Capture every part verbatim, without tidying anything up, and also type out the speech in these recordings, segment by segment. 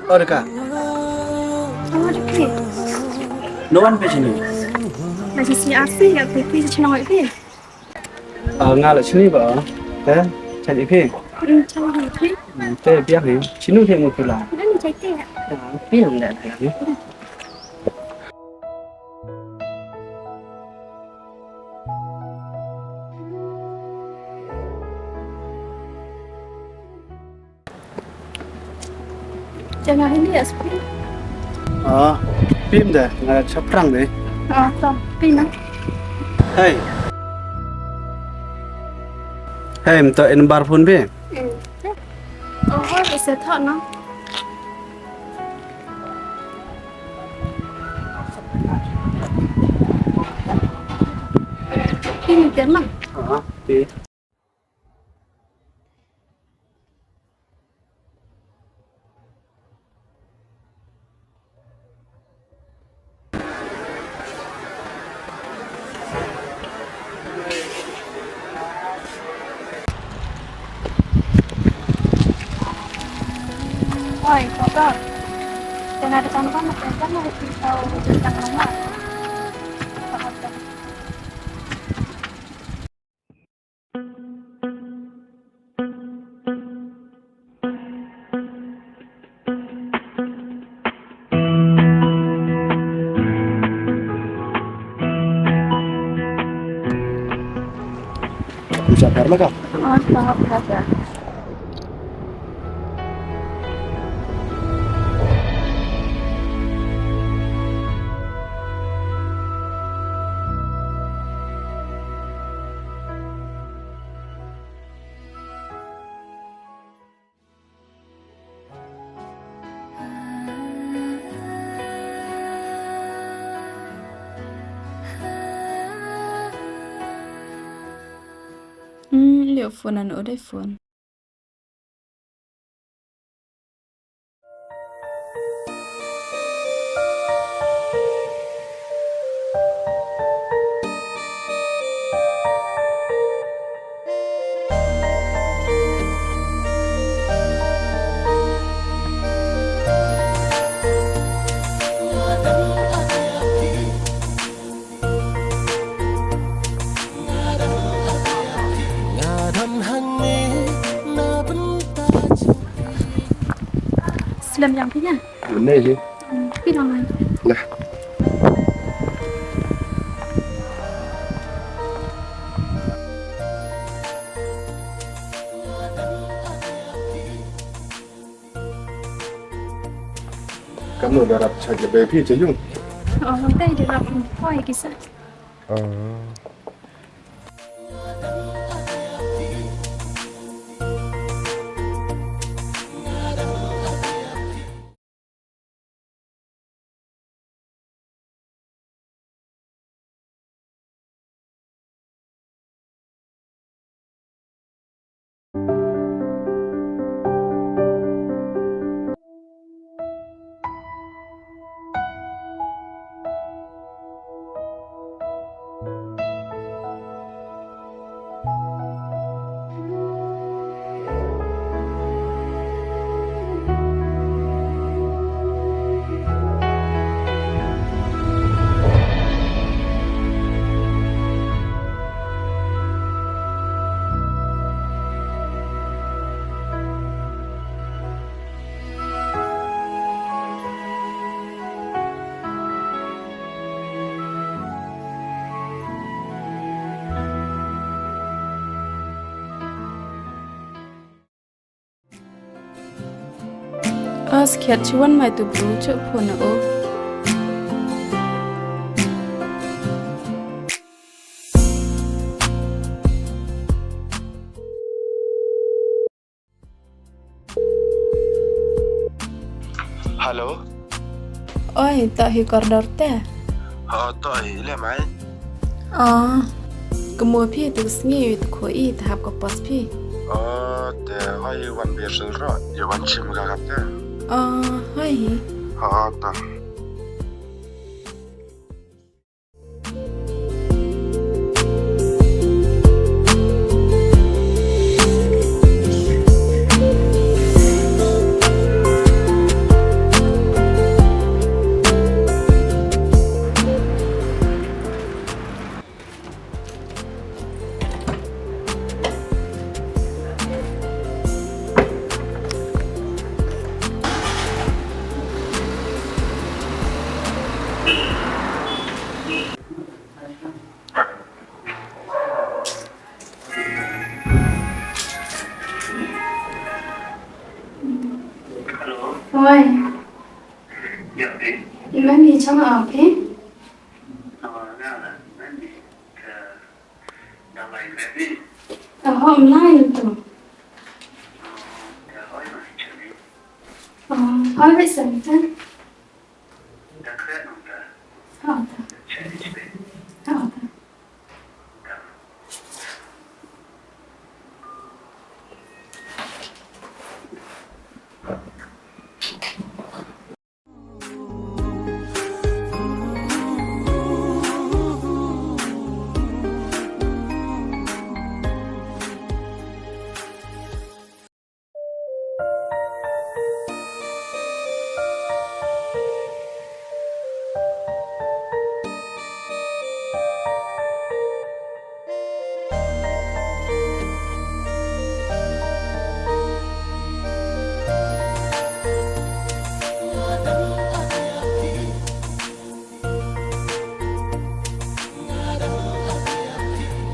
Oh, daka. Oh, daka. No one page ni. Lagi si asi ya, tapi si cina oi pi. Ah, nga la chini ba. Eh, chan ipi. Hmm, chan ipi. Hmm, te biang ni. Chinu te mu pula. Dah ni chai te. Ah, biang dah. Jangan ini ya, Spring. Ah, pim deh, nga chaphrang deh. Ah, so, pim ah. Hey. Hey, mto in bar phone bi. Hmm. Oh, what is the thought, no? Pim deh, ma. Ah, pim. Oi, Kaka. Tengah depan kan, depan kan, mau kita jauh, jangan lama. Bisa bar lagi? Oh, selamat berada. Hmm, leo phone an ode phone. Slem ïa phi ïa. Mynne hi. Hmm, phi long ai. Nah. Kamno da rap cha ja be phi cha yung. Oh, hangtai da rap hoi kisa. Ah. As kiat chiwan mai tu bru chuk phone o. Hello. Oi, to hi kordor te. Ha, to hi le mai. Ah, kamo phi tu sngi tu kho i ta hap ko pos phi. Ah, te hoi wan bir sil ro, ye wan chim ga ga te. Ah, hoi hi. Ha, ta. Hello. Oi. Ïa, phi? Ïa, mem i chong a phi? Ïa, nga la, mem i, ka, da lai mem i. Ka hom lai tu. Ka hoi ma chani. Oh, hoi wei sen ta. Da kre nong ta. Hoi ta. Chani chani. Hoi ta.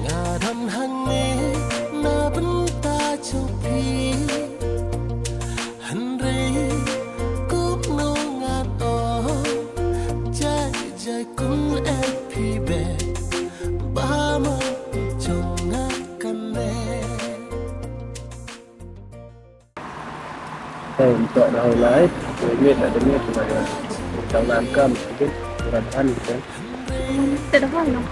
Nga don hangne na bynta jong phi. Hynrei kumno ngan ong, jai jai kong em phi bad ba ma jong nga kane. Hey, untuk dah lai, ini tak ada ni tu dah. Tang nan kam, okey. Berat kan, okey. Tidak ada hal nak.